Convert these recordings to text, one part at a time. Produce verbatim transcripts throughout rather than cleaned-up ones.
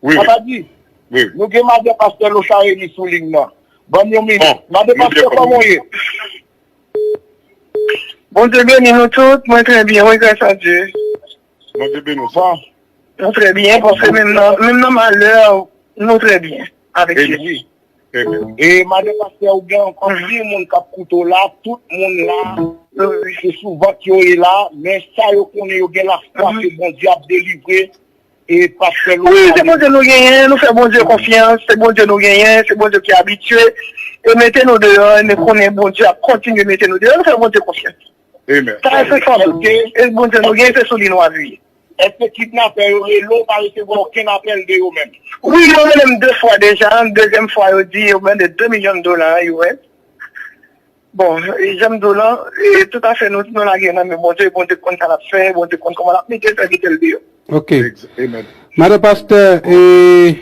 Wi, wi. Papa di, wi, wi. Nou gen madan pastè Lochard Elie sou liy nan. Ban m yon minit. Bon, madan pastè, kòman w ye? Bondye beni nou tout. Mwen trè byen, wi, gras a Dye. Bondye beni w. Bon. Nou trè byen, paske menm nan, menm nan malè, nou trè byen avèk Jezi. Amen. E madan pastè, ou gen anpil moun k ap koute w la, tout moun la, se sou vant yo ye la, men sa yo konnen, yo gen lafwa ke Bondye ap delivre, e pastè Louis. Wi, se Bondye nou genyen, nou fè Bondye konfyans, se Bondye nou genyen, se Bondye ki abitye, e mete nou deyò, e nou konnen Bondye ap kontinye mete nou deyò, nou fè Bondye konfyans. Amen. Sa se fòm. E Bondye nou genyen, se sou li nou apiye. Èske kidnapè yo rele w, pa resevwa okenn apèl de yo menm? Wi, yo rele m de fwa deja. Dezyèm fwa, yo di yo mande de milyon dola U S. Bon, e jan m di w lan, e toutafè nou, nou lage nan men Bondye, Bondye konn sa l ap fè, Bondye konn kòman l ap mete sèvitè l deyò. Ok. Madan pastè, e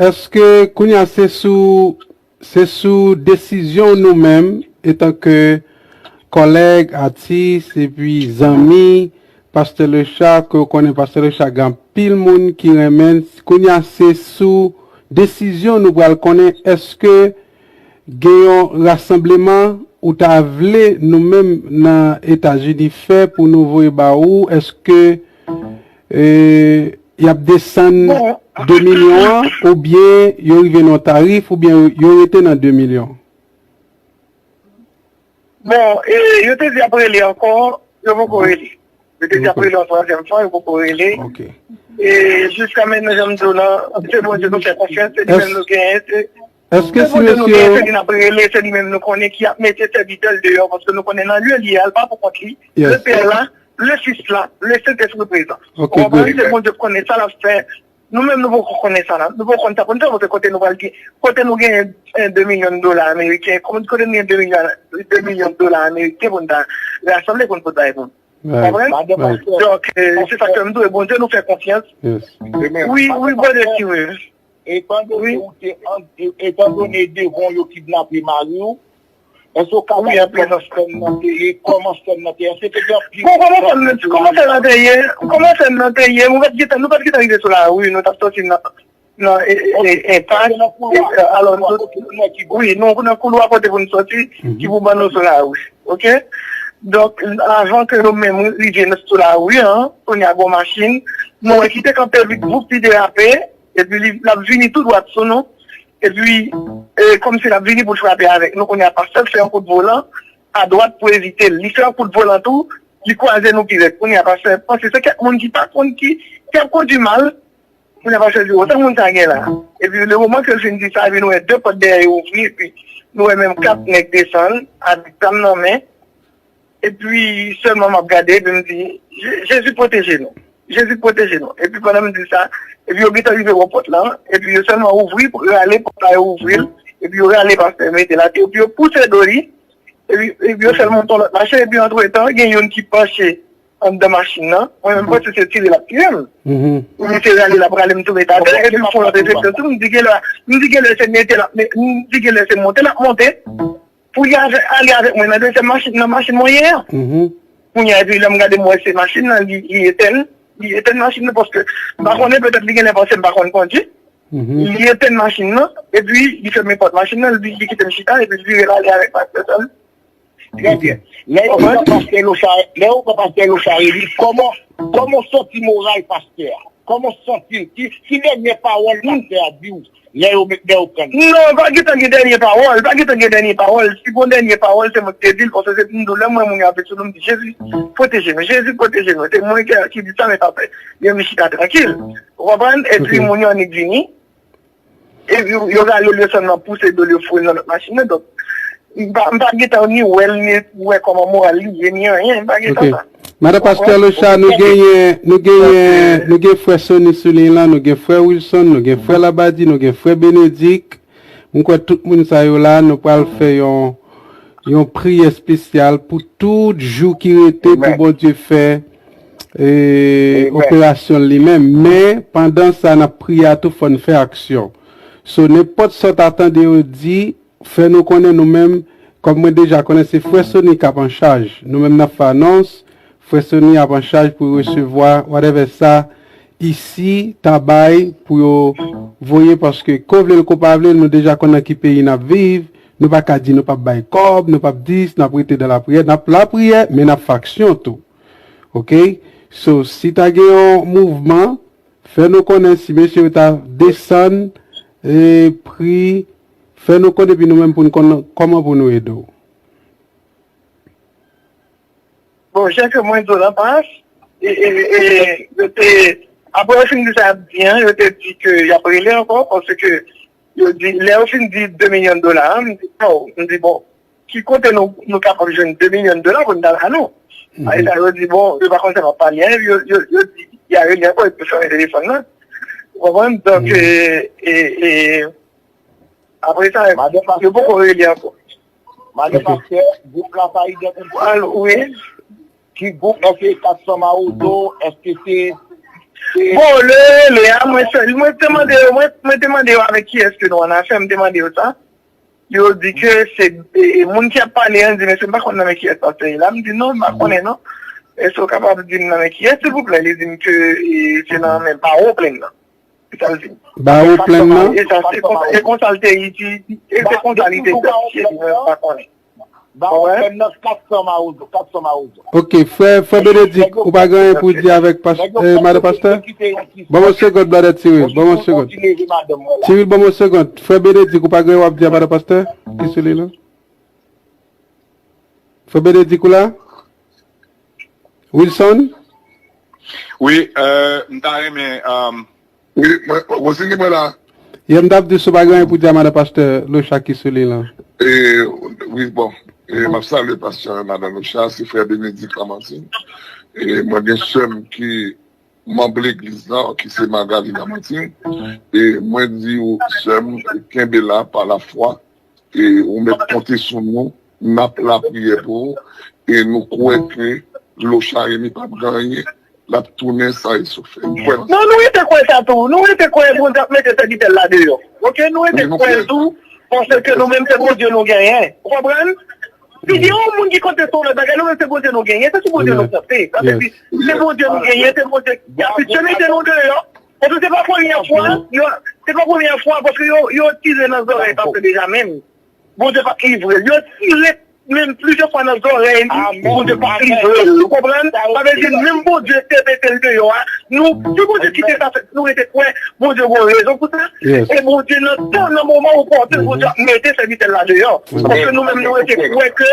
èske kounye a se sou se sou desizyon nou menm, etanke kòlèg, atis, epi zanmi, pastè Lechard, ke w konnen pastè Lechard, gen anpil moun ki renmen l. Kounye a, se sou desizyon nou pral konnen èske gen yon rasanbleman ou ta vle nou menm nan Etazini fè pou nou voye ba ou, èske e, y ap desann de milyon an, oubyen yo rive nan yon tarif, oubyen yo rete nan de milyon? Bon, e, yo te di y ap rele ankò, yo poko rele. Yo te di y ap rele yon twazyèm fwa, yo poko rele. Ok. E jiska mentnan, jan m di w lan, se Bondye nou fè konfyans, se li menm nou genyen, se Èske se si Bondye nou genyen, se li n ap rele, se li menm nou konnen ki ap mete sèvitè l deyò, paske nou konnen nan lye li a, l pa pou kont li. Yes. Le Pè la, le Fis la, le Sentespri prezan. Ok, ou konprann? Se Bondye k konnen sa l ap fè. Nou menm, nou poko konnen sa la. Nou poko konn sa pou n fè, paske kote nou pral gen, kote nou genyen, eh, de milyon dola ameriken, kote nou gen de milyon, de milyon dola ameriken pou n ta rasanble pou n pot bay moun. Right. Konprann? Right. Donk, eh, se sa k fè m di w, Bondye nou fè konfyans. Yes. Wi, wi, brother Steven. Etan done ou te an, e- etan done devan yo kidnape mari w, èske w ka di kòman sèn nan te ye, kòman sèn nan te ye, èske te gen anpil moun? Bon, kòman sèn nan, kòman sèn nan te ye, kòman sèn nan te ye, nou pa t gentan, nou pa t gentan rive sou lari, nou t ap sòti nan, nan, e, e, e, enpas, e, alò, wi, nou nan koulwa kote pou nou sòti, ki pou ban nou sou lari, ok? Donk, avan ke nou menm rive sou lari an, kounye a gon machin, nou wè ki te kanpe vit, voup, li derape, epi li, l ap vini tou dwat sou nou. Epi, e, kòmsi l ap vini pou l frape avèk nou. Kounye a, pastè fè yon kout volan adwat pou evite l. Li fè yon kout volan tou, li kwaze nou pi rèd. Kounye a, pastè panse se kèk moun ki pa konn ki, ki ap kondui mal. Kounye a, pastè di, "O, sa moun sa gen la?" Epi, le moman ke l fin di sa, epi nou wè de pòt dèyè yo ouvri, epi nou wè menm kat nèg desann, avèk zam nan men. Epi sèlman m ap gade, epi m di, "Je- Jezi pwoteje nou. Jezi pwoteje nou." Epi pandan m di sa, epi yo gentan rive bò pòt la, epi yo sèlman ouvri, rale pòt la, yo ouvri l, epi yo rale pastè, mete l atè, epi yo pouse do li, epi, epi yo fè l monte yon lòt machin, epi antretan, gen youn ki panche anndan machin nan, mwen menm panse se tire l ap tire m. Epi se rale l ap rale m tou mete atè, epi m fè yon lòt refleksyon tou, m di, "Genlè, m di, genlè se mete l ap me- m di, genlè se monte l ap monte." Pou li ale avèk mwen nan dezyèm machin, nan machin mwen ye an. Kounye a, epi lè m gade, m wè se machin nan, li, li etèn, li etèn machin nan, paske m pa konnen, petèt li genlè panse m pa konn kondui. Li etèn machin nan, epi li fèmen pòt machin nan, li, li kite m chita, epi li vire l ale avèk pastè sa. Trè byen. Lè yo pran pastè Lochard, lè yo pran pastè Lochard Elie, kòman, kòman w santi moral pastè a? Kòman w santi l? Ki, ki dènye pawòl pastè a di w? Lè yo met, lè yo pran l. Non, pa gentan gen dènye pawòl, pa gentan gen dènye pawòl. Si gon dènye pawòl, se mwen ki te di l, paske se pou m di w, lè m wè moun yo ap vin sou nou, m di, "Jezi, pwoteje nou, Jezi, pwoteje nou." Se mwen ki, ki di sa, men pastè, yo vin chita trankil. Ou konprann? Epi moun yo annik vini. Epi yo rale l, yo sèlman pouse do l, yo foure l nan lòt machin nan. Donk, m pa, m pa gentan ni wè l, ni wè kòman moral li ye, ni anyen. M pa gentan sa. Madan pastè Lochard, nou genyen, nou genyen, nou gen frè Sony sou liy lan, nou gen frè Wilson, nou gen frè Labadi, nou gen frè Benedik. M kwè tout moun sa yo la, nou pral fè yon, yon priyè espesyal pou tout jou ki rete pou Bondye fè, e, operasyon li menm. Men, pandan sa, n ap priye a tou, fò n fè aksyon. So, nenpòt sa w ta tande yo di, fè nou konnen nou menm, kòm mwen deja konnen se frè Sony k ap an chaj. Nou menm n ap fè anons, frè Sony ap an chaj pou resevwa whatever sa isi ta bay pou yo voye, paske ko vle l ko pa vle l, nou deja konn nan ki peyi n ap viv. Nou pa ka di nou p ap bay kòb, nou p ap dis, n ap rete nan lapriyè, n ap lapriyè, men n ap fè aksyon tou. Oke? So, si ta gen yon mouvman, fè nou konnen si mesye yo ta desann e pri, fè nou konnen, epi nou menm pou n konn kòman pou nou ede w. Bon, jan ke mwen di w lan pas, e, e, e, yo te, apre yo fin di sa y ap di an, yo te di ke y ap rele ankò, paske yo di, lè yo fin di de milyon dola an, m di, oh, m di, bon, ki kote nou, nou kapab jwenn de milyon dola pou n ta ba nou? Apre sa, yo di, bon, yo pa konn sa y ap pale an, yo, yo, yo di, y a rele ankò, epi yo fèmen telefòn nan. Ou konprann? Donk, e, e, e, apre sa, yo poko rele ankò. Madan Pastè, gwoup la pa idantifye. Wi. Ki gwoup? Èske se kat san Mawozo? Èske se. Bon, le rele a, mwen sèl, mwen te mande yo, mwen, mwen te mande yo avèk kiyès ke nou annafè, m te mande yo sa. Yo di ke se e, e, moun ki ap pale an di, mesye, m pa konn nan men kiyès pastè ye la. M di, non, m pa konnen, non. Èske w kapab di m nan men kiyès, silvouplè? Li di m ke e, se nan men Bawo Plenn nan. Se sa l di m. Bawo Plenn nan? E sa, se konsa, e konsa l te iti, e se konsa li te iti, li menm pa konnen. Bawo Plenn nan, kat san Mawozo, kat san Mawozo. Ok, frè, frè Benedik, ou pa gen anyen pou di avèk pas, eh, madan pastè? Ban m yon segond, brother Cyril, ban m yon segond. Cyril, ban m yon segond. Frè Benedik, ou pa gen anyen w ap di a madan pastè? Ki sou li la? Frè Benedik, ou la? Wilson? Wi, euh, m ta renmen. Euh, Wi, mwen, Rosini, mwen la. Yè m t ap di si w pa gen anyen pou di a madan pastè Locha ki sou li lan. E, wi, bon. E, m ap salye pastè madan Locha, se frè Benedik Lamantin. E, mwen gen sè m ki manm legliz lan, ki se Magali Lamantin. E, mwen di w, sè m, kenbe la pa lafwa. E ou mèt konte sou nou, n ap lapriyè pou ou, e nou kwè ke Locha Remy p ap gen anyen, l ap tounen san esofè. Nou kwè nan sa. Non, nou rete kwè sa tou. Nou rete kwè Bondye ap mete sèvitè l la deyò. Oke, nou rete kwè l tou, paske nou menm se Bondye nou genyen. Ou konprann? Si gen yon moun ki konte sou lòt bagay, nou menm se Bondye nou genyen, se sou Bondye nou konte. Sa vle di, se Bondye nou genyen, se Bondye ki ap mete nou deyò. Paske se pa premyè fwa, yo, se pa premyè fwa, paske yo, yo tire nan zòrèy pastè Benjamin. Bondye pa livre l. Yo tire menm plizyè fwa nan zòrèy li, Bondye pa livre l. Ou konprann? Sa vle di, menm Bondye te mete l deyò a, nou, si Bondye kite sa fèt, nou rete kwè, Bondye gen rezon pou sa. E Bondye nan tan, nan moman opòtin, Bondye ap mete sèvitè l la deyò. Paske nou menm, nou rete kwè ke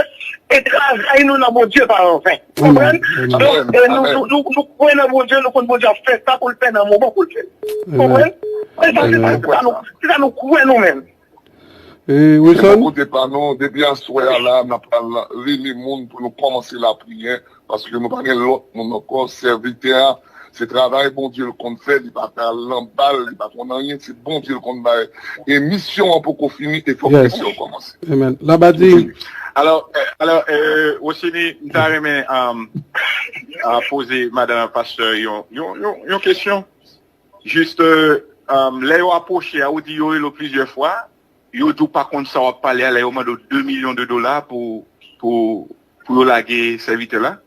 e travay nou nan Bondye pa anven. Ou konprann? Donk, e nou, nou, nou, nou kwè nan Bondye, nou konn Bondye ap fè sa pou l fè nan moman pou l fè l. Ou konprann? E sa, se sa, se sa nou, se sa nou kwè nou menm. E, Wilson? Kote pa nou, depi aswè a la, n ap pral rele moun pou nou kòmanse lapriyè, paske nou pa gen lòt moun ankò. Sèvitè a, se travay Bondye l konn fè, li pa ka al nan bal, li pa konn anyen, se Bondye l konn bay. E misyon an poko fini, e fòk misyon an kòmanse. Amen. Labadi. Alò, alò, Rosini, m ta renmen poze madan pastè yon, yon, yon, yon kesyon. Jis, lè yo apwoche a, ou di yo rele w plizyè fwa, yo di w pa konn sa w ap pale a, lè yo mande w de milyon de dola pou, pou, pou yo lage sèvitè la.